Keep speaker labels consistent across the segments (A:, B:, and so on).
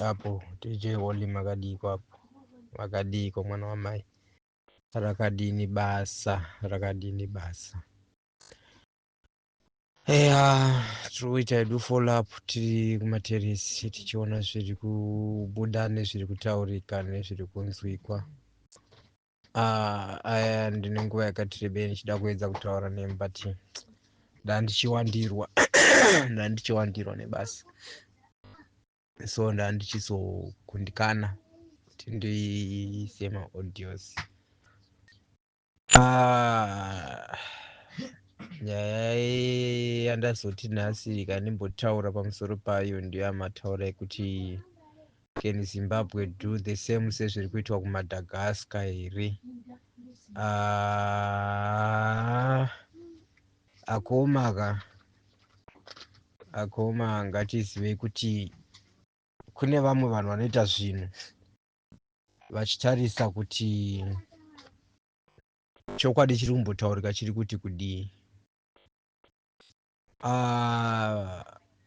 A: Apo DJ Holly, makadiko apo? Makadiko, mwana wamai? Rakadini basa? Rakadini basa? Eya, tiri kuita hedu follow up tiri kumateresi, tichiona zviri kubuda nezviri kutaurika nezviri kunzwikwa. Aya ndine nguva yakati rebei ndichida kuedza kutaura nemi, but ndandichiwandirwa nebasa, so ndandichizokundikana kuti ndiise maaudios. Nyaya yandazoti nhasi kandimbotaura pamusoro payo ndeyamataura ekuti can Zimbabwe do the same sezviri kuitwa kuMadagascar here? Akoma ka, akoma, ngatizivei kuti kune vamwe vanhu vanoita zvinhu vachitarisa kuti chokwadi chiri kumbotaurika chiri kuti kudii.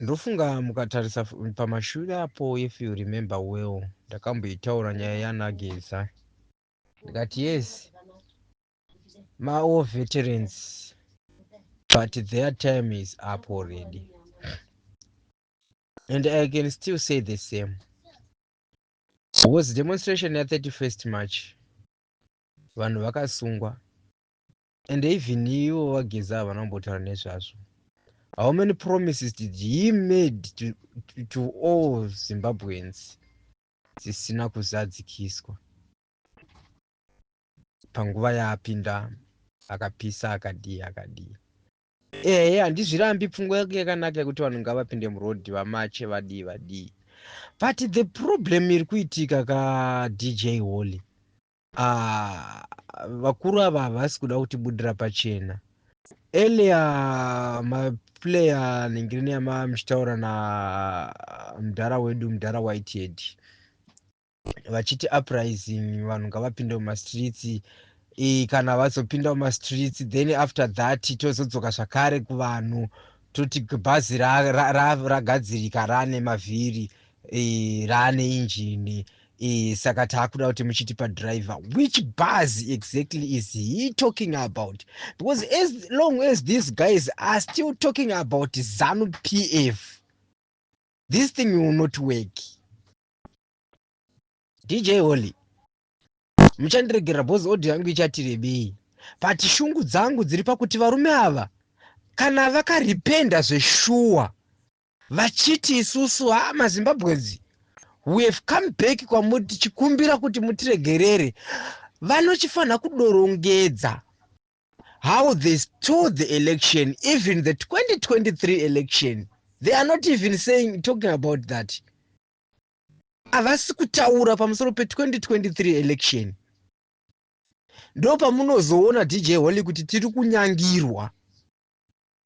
A: Ndofunga mukatarisa pamashure apo, if you remember well, ndakamboitaura nyaya yanaGeza, ndikati yes, mawar veterans, but their time is up already, and I can still say the same, because demonstration ya31st March vanhu vakasungwa, and even ivo vaGeza havana kumbotaura nezvazvo. How many promises did he made to all Zimbabweans dzisina kuzadzikiswa panguva yaapinda? Akapisa, akadii, akadii. Ehe, handizvirambi, pfungwa yake yakanaka yekuti vanhu ngavapinde murodhi, vamache, vadii, vadii, but the problem iri kuitika ka, DJ Holly, vakuru ava havasi kuda kutibudira pachena. Earlier maplayer nhingirini yama muchitaura namudhara wedu, mudhara Whitehead, vachiti uprising, vanhu ngavapinde mumastreets. Kana vazopinda mumastreets, then after that tozodzoka zvakare kuvanhu, toti bhazi ragadzirika, rane mavhiri, rane injini, saka taakuda kuti muchitipa driver. Which bus exactly is he talking about? Because as long as these guys are still talking about ZANU PF, this thing will not work. DJ Holly, muchandiregerera because audio yangu ichati rebei, but shungu dzangu dziri pakuti varume ava kana vakaripenda zveshuwa, vachiti isusu ha maZimbabweans, we have come back kwamuri tichikumbira kuti mutiregerere, vanochifanira kudorongedza how they stole the election, even the 2023 election. They are not even saying, talking about that. Havasi kutaura pamusoro pe2023 election. Ndo pamunozoona, DJ Holly, kuti tiri kunyangirwa,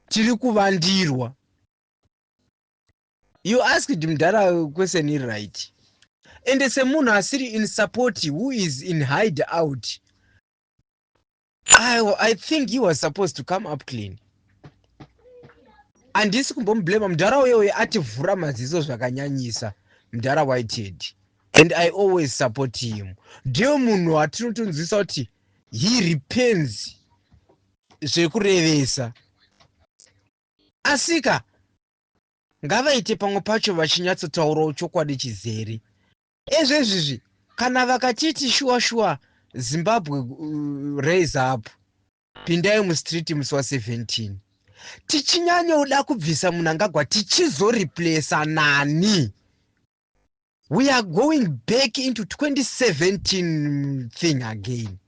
A: tiri kuvandirwa. You asked mudhara question iri right, ende semunhu asiri in support, who is in hide out, I think he was supposed to come up clean. Handisi kumbomublema mudhara uyoyo, ativhura maziso zvakanyanyisa mudhara Whitehead, and I always support him. Ndiyo munhu watinotonzwisa kuti he repents zvekurevesa, asika ngavaite pamwe pacho vachinyatsotaurawo chokwadi chizere. Ezvezvizvi kana vakatiti shuwa shuwa, Zimbabwe, raise up, pindai mustreet musi wa17, tichinyanyoda kubvisa Mnangagwa, tichizoreplaca nani? We are going back into 2017 thing again.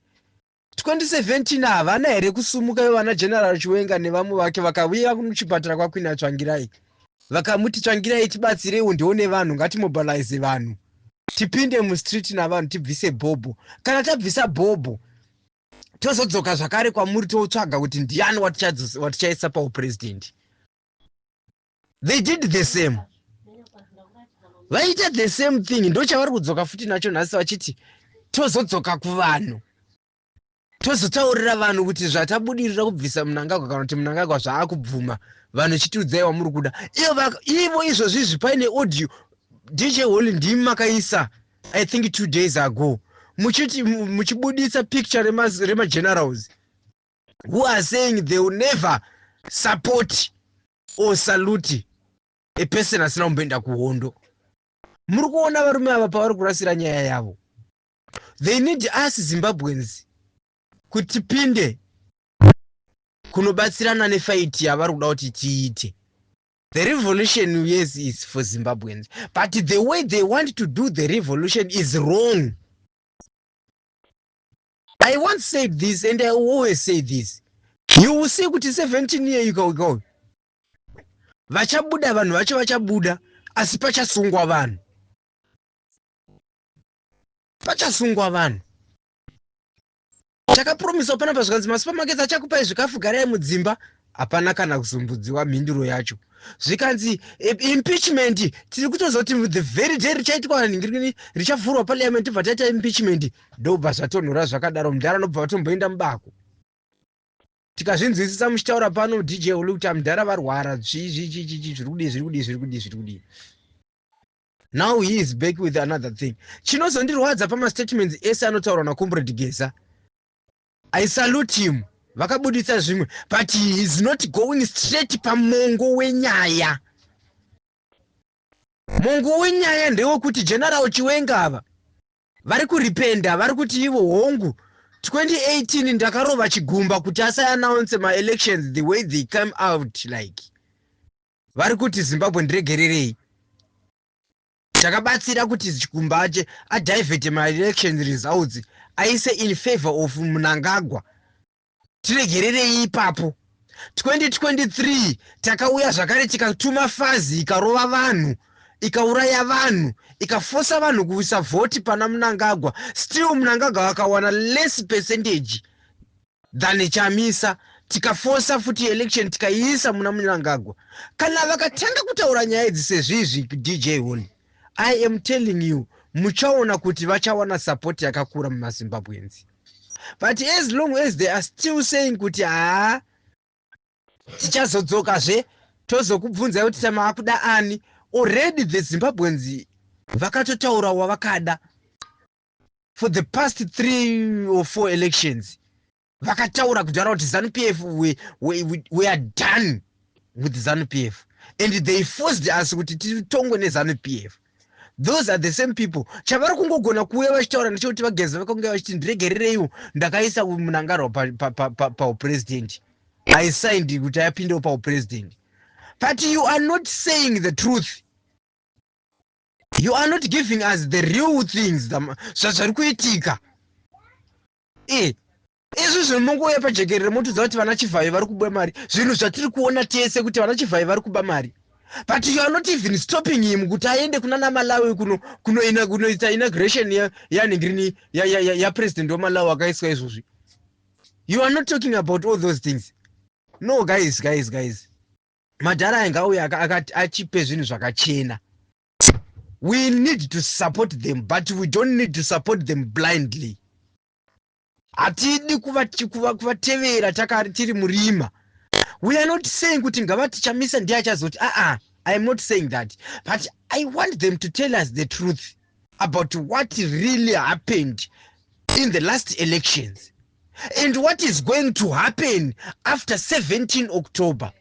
A: 2017 havana here kusumuka vana General Chiwenga nevamwe vake, vakauya kuchipatara kwaQueen Tsvangirai, vakamuti, "Tsvangirai, tibatsireiwo, ndione vanhu, ngatimobilize vanhu, tipinde mustreet navanhu, tibvise bhobho. Kana tabvisa bhobho, tozodzoka zvakare kwamuri, totsvaga kuti ndiani watichaisa paupresident"? They did the same, vaita the same thing. Ndo chavari kudzoka futi nacho nhasi, vachiti tozodzoka kuvanhu, tozotaurira vanhu kuti zvatabudirira kubvisa Mnangagwa, kana kuti Mnangagwa zvaakubvuma, vanhu chitiudzai wamuri kuda. Ivo izvozvizvi paine audio. DJ Holly, ndimi makaisa, I think 2 days ago, muchiti muchibudisa picture remagenerals who are saying they will never support or salute a person asina kumboenda kuhondo. Muri kuona varume ava pavari kurasira nyaya yavo? They need us Zimbabweans kuti tipinde kunobatsirana nefight yavari kuda kuti tiite. The revolution, yes, is for Zimbabweans, but the way they want to do the revolution is wrong. I once said this and I always say this. You will see kuti 17 year ikauikau vachabuda, vanhu vacho vachabuda, asi pachasungwa vanhu, pachasungwa vanhu. Takapromiswa panapa, zvikanzi masupermarkets achakupai zvikafu, garai mudzimba. Hapana kana kuzombudziwa mhinduro yacho. Zvikanzi impeachment, tiri kutozoti the very day richaitwa, richavhurwa parliament, tibva taita impeachment. Ndobva zvatonhora zvakadaro, mudhara nobva vatomboenda mubako. Tikazvinzwisisa muchitaura pano, DJ Uli, kuti amudhara varwara, zvichichichi, zviri kudii, zviri kudii, zviri kudii, zviri kudii. Now he is back with another thing. Chinozondirwadza pamastatements ese anotaurwa nacomrade Geza, I salute him, vakabudisa zvimwe, but he is not going straight pamongo wenyaya. Mongo wenyaya ndewekuti General Chiwenga ava vari kurepenta, vari kuti ivo, hongu, 2018 ndakarova Chigumba kuti asaannounce maelections the way they come out. Like, vari kuti, "Zimbabwe, ndiregererei, takabatsira kuti Chigumba ache adiverte maelection results, aise in favor of Mnangagwa. Tiregererei ipapo." 2023 takauya zvakare, tikatuma FAZ, ikarova vanhu, ikauraya vanhu, ikafosa vanhu kuisa vhoti pana Mnangagwa. Still Mnangagwa akawana less percentage than Chamisa. Tikafosa futi election, tikaiisa muna Mnangagwa. Kana vakatanga kutaura nyaya idzi sezvizvi, DJ Holly, I am telling you, muchaona kuti vachawana support yakakura mumaZimbabweans. But as long as they are still saying kuti haa, tichazodzokazve, tozokubvunzai kuti tamaakuda ani, already the Zimbabweans vakatotaura wavakada for the past three or four elections. Vakataura kudhara kuti ZANU PF, we are done with ZANU PF, and they forced us kuti titongwe neZANU PF. Those are the same people. Chavari kungogona kuuya vachitaura ndechekuti vaGeza vakange vachiti, "Ndiregerereiwo, ndakaisa Mnangagwa paupresident, I signed kuti apindewo paupresident." But you are not saying the truth. You are not giving us the real things, zvazvari kuitika. Izvi zvinongouya pajekerere, motodza kuti vana Chivayo vari kuba mari, zvinhu zvatiri kuona tese kuti vana Chivayo vari kuba mari, but you are not even stopping him kuti aende kuna naMalawi kunoita inauguration yanhingirini yapresident waMalawi akaiswa izvozvi. You are not talking about all those things. No, guys, guys, guys, madhara aingauya achipe zvinhu zvakachena. We need to support them, but we don't need to support them blindly. Hatidi kuvatevera tiri murima. We are not saying kuti ngavati Chamisa ndiye achazoti aa. I am not saying that, but I want them to tell us the truth about what really happened in the last elections and what is going to happen after 17 October.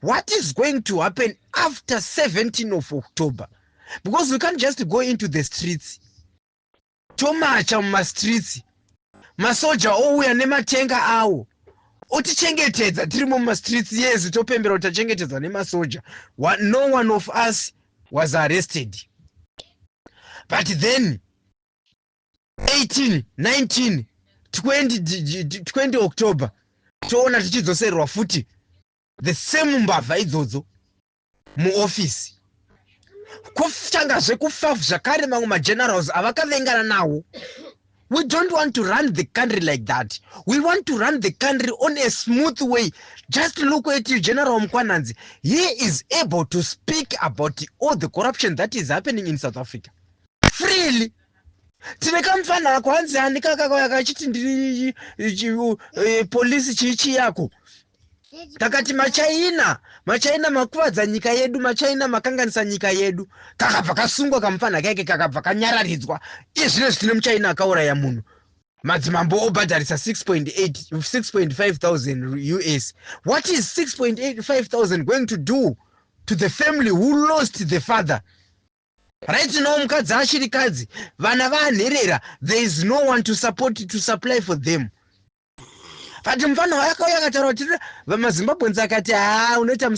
A: What is going to happen after 17 of October? Because we can't just go into the streets, tomacha mumastreets, masoja ouya nematenga awo otichengetedza tirimo mumastreets. Yes, topembera kuti tachengetedzwa nemasoja. No one of us was arrested. But then 18, 19, 20, 20 October, toona tichidzosererwa futi the same mbavha idzodzo muofisi, kutangazve kufa zvakare mamwe magenerals avakavengana nawo. We don't want to run the country like that. We want to run the country on a smooth way. Just look at you, General Mkwananzi. He is able to speak about all the corruption that is happening in South Africa freely. Tine kamufana ako, hanzi ani, kakakauya kachiti ndiri polisi, chii chii yako. Kakati machaina, machaina makuvadza nyika yedu, machaina makanganisa nyika yedu. Kakabva kasungwa kamufana kaike, kakabva kanyararidzwa. Iye zvino tine muchaina akauraya munhu, madzimambo obhadharisa 6.8 6.5 thousand US. What is 6.85 thousand going to do to the family who lost the father? Right now mukadzi ashirikadzi, vana vanherera. There is no one to support, to supply for them. But mufana akauya akataura kuti vamaZimbabweans akati, "Ha, unoita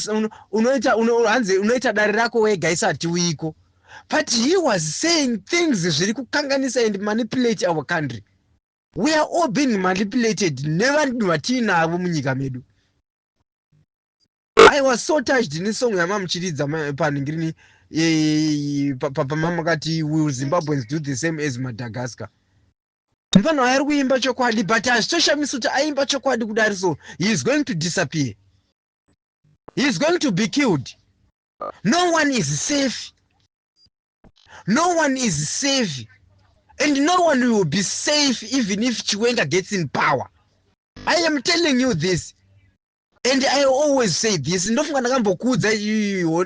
A: unoita hanzi unoita dare rako wega, isati wiko." But he was saying things zviri kukanganisa and manipulate our country. We are all being manipulated nevanhu vatiinavo munyika medu. I was so touched nesong yamamuchiridza panhingirini pamamakati, "Will Zimbabweans do the same as Madagascar?" Mufana ari kuimba chokwadi, but hazvitoshamisi kuti aimba chokwadi kudari. So he is going to disappear, he is going to be killed. No one is safe, no one is safe, and no one will be safe even if Chiwenga gets in power. I am telling you this and I always say this. Ndofunga ndakambokuudza,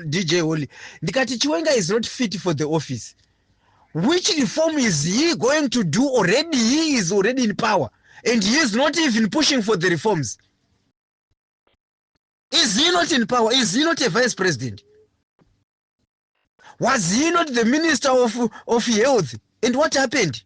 A: DJ Holly, ndikati Chiwenga is not fit for the office. Which reform is he going to do? Already he is already in power and he is not even pushing for the reforms. Is he not in power? Is he not a vice president? Was he not the minister of health? And what happened?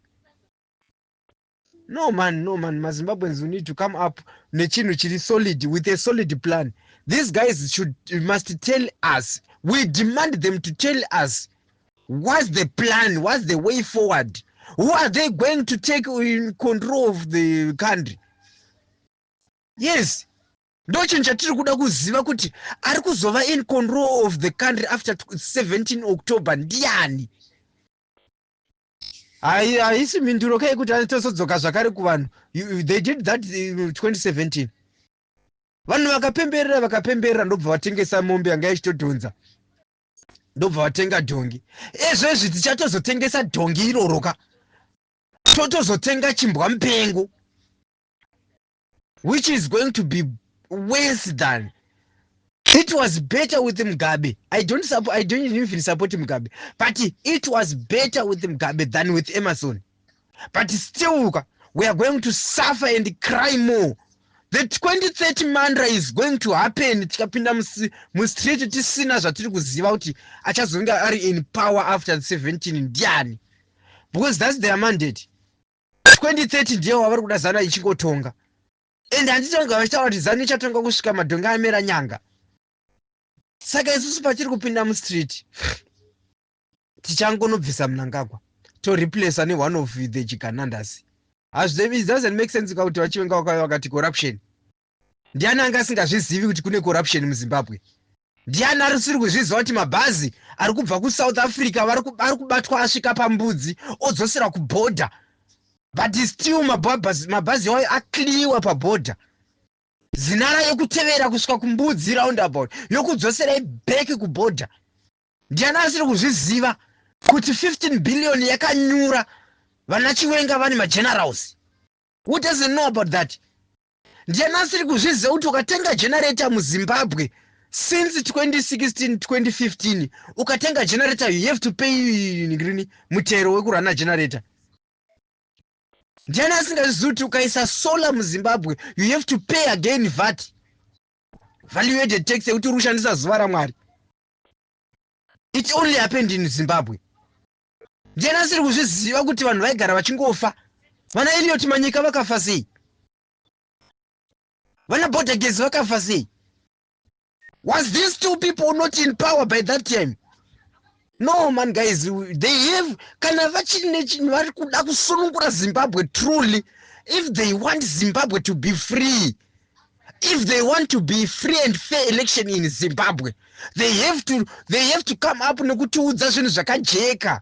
A: No man, no man. MaZimbabweans, we need to come up nechinhu chiri solid, with a solid plan. These guys should must tell us. We demand them to tell us what's the plan, what's the way forward, who are they going to take in control of the country. Yes, ndo chinhu chatiri kuda kuziva, kuti ari kuzova in control of the country after 17 October ndiani? Haisi mhinduro kai kuti tosodzoka zvakare kuvanhu. They did that 2017. Vanhu vakapemberera, vakapemberera, ndobva vatengesa mombe yanga ichitodhonza, ndobva vatenga dhongi. Ezvezvi tichatozotengesa dhongi iroro ka, totozotenga chimbwa mupengo, which is going to be worse than it was. Better with Mugabe. I don't even support Mugabe, but it was better with Mugabe than with Emmerson. But still we are going to suffer and cry more. The 2030 mantra is going to happen tikapinda mustreet tisina zvatiri kuziva kuti achazonge ari in power after 17 ndiani, because that's their mandate. 2030 ndiye wavari kuda ZANU ichingotonga. And handitonga vachitaura kuti ZANU ichatonga kusvika madhongi amera nyanga. Saka isusu patiri kupinda mustreet, tichangonobvisa Mnangagwa, toreplaca neone of the chiganandas. It doesn't make sense kuti vaChiwenga vakauya vakati corruption. Ndiani anga asingazvizivi kuti kune corruption muZimbabwe? Ndiani arisiri kuzviziva kuti mabhazi ari kubva kuSouth Africa ari kubatwa asvika pambudzi, odzosera kubhodha? But still mabhazi ayo acleariwa pabhodha, ZINARA yokutevera kusvika kuMbudzi roundabout, yokudzoserai back kubhodha. Ndiani asiri kuzviziva kuti 15 billion yakanyura, vana Chiwenga vane magenerals? Who doesn't know about that? Ndiani asiri kuzviziva kuti ukatenga generator muZimbabwe since 2016, 2015, ukatenga generator, you have to pay rini mutero wekurana generator? Ndiani asingazvizivi kuti ukaisa solar muZimbabwe, you have to pay again VAT, value added tax, yekuti uri kushandisa zuva raMwari? It only happened in Zimbabwe. Ndiani asiri kuzviziva kuti vanhu vaigara vachingofa? Vana Elliot Manyika vakafa sei? Vana Border Gezi vakafa sei? Was these two people not in power by that time? No man, guys, they have kana vachine vari kuda kusunungura Zimbabwe truly, if they want Zimbabwe to be free, if they want to be free and fair election in Zimbabwe, they have to come up nekutiudza zvinhu zvakajeka.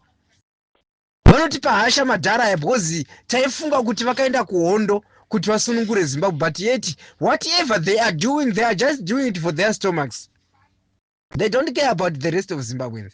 A: Vanotipa hasha madhara aya, because taifunga kuti vakaenda kuhondo kuti vasunungure Zimbabwe, but yet whatever they are doing, they are just doing it for their stomachs. They don't care about the rest of Zimbabweans.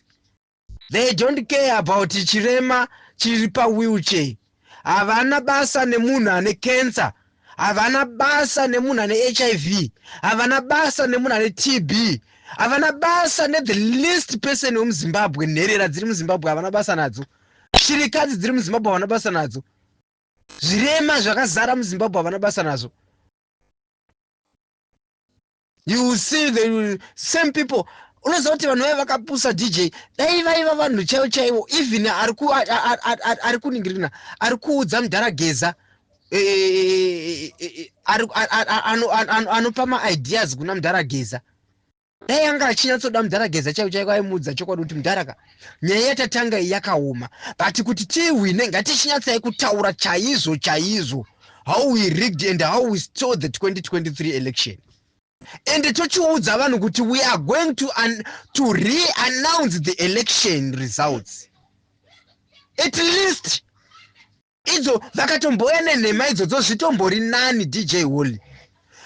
A: They don't care about chirema chiri pawheelchair. Havana basa nemunhu ane cancer. Havana basa nemunhu ane HIV, havana basa nemunhu ane TB, havana basa nethe least person wemuZimbabwe. Nherera dziri muZimbabwe havana basa nadzo, shirikadzi dziri muZimbabwe havana basa nadzo, zvirema zvakazara muZimbabwe havana basa nazvo. You see the same people. Unoziva kuti vanhu vaiva vakapusa, DJ. Dai vaiva vanhu chaivo chaivo, even ari kuningirina, ari kuudza mudhara Geza, anopa maideas kuna mudhara Geza, dai anga achinyatsoda mudhara Geza chaivo chaiko, aimuudza chokwadi kuti, "Mudharaka, nyaya yatatanga iyi yakaoma, but kuti tiihwine, ngatichinyatsai kutaura chaizvo chaizvo how we rigged and how we stole the 2023 election, and tochiudza vanhu kuti we are going to re-announce the election results." At least idzo vakatomboya nenhema idzodzo, zvitombori nani. DJ Holly,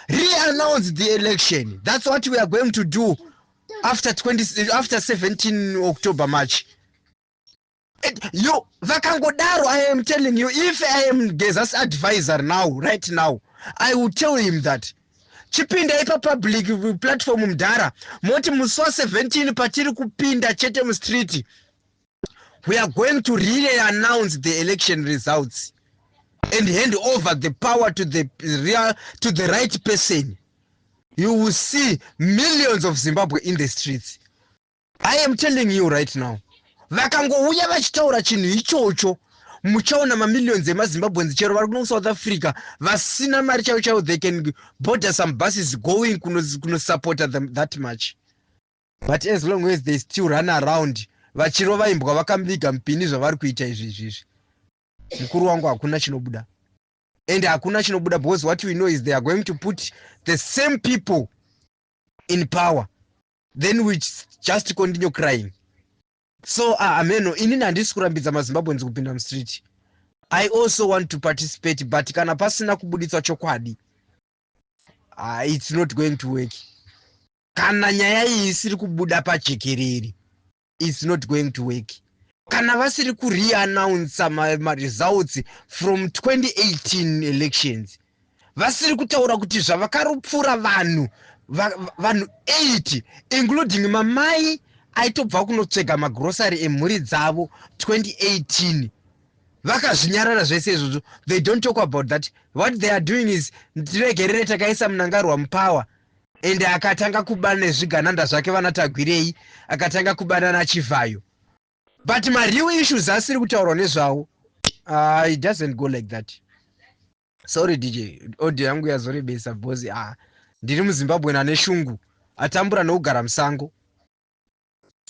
A: re-announce the election, that's what we are going to do after 20, after 17 October march. You vakangodaro, I am telling you, if I am Geza's advisor now, right now, I will tell him that, "Chipindai papublic platform, mudhara, moti musi wa17 patiri kupinda chete mustreet, we are going to really announce the election results and hand over the power to the right person." You will see millions of Zimbabwe in the streets. I am telling you right now, vakangouya vachitaura chinhu ichocho, muchaona mamillions emaZimbabweans, chero vari kuno South Africa vasina mari chaivo chaivo, they can border some buses going kunosupporta them that much. But as long as they still run around vachirova imbwa vakaviga mupini, zvavari kuita izvi izvizvi, mukuru wangu, hakuna chinobuda, and hakuna chinobuda, because what we know is they are going to put the same people in power, then we just continue crying. So ameno, inini handisi kurambidza maZimbabweans kupinda mustreet. I also want to participate, but kana pasina kubuditswa chokwadi, it's not going to work. Kana nyaya iyi isiri kubuda pajekerere, it's not going to work. Kana vasiri kureannounsa maresults from 2018 elections, vasiri kutaura kuti zvavakarupfura vanhu, vanhu 8, including mamai aitobva kunotsvega magrosari emhuri dzavo 2018, vakazvinyarara zvese izvozvo. They don't talk about that. What they are doing is, "Tiregerere, takaisa Mnangagwa mupower," ende akatanga kuba nezvigananda zvake, vana Tagwirei, akatanga kubana naChivhayo, but mareal issues asiri kutaurwa nezvawo. It doesn't go like that. Sorry, DJ, audio yangu yazorebesa because ndiri muZimbabwe nane shungu, atambura nokugara musango,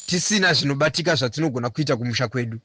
A: tisina zvinobatika zvatinogona kuita kumusha kwedu.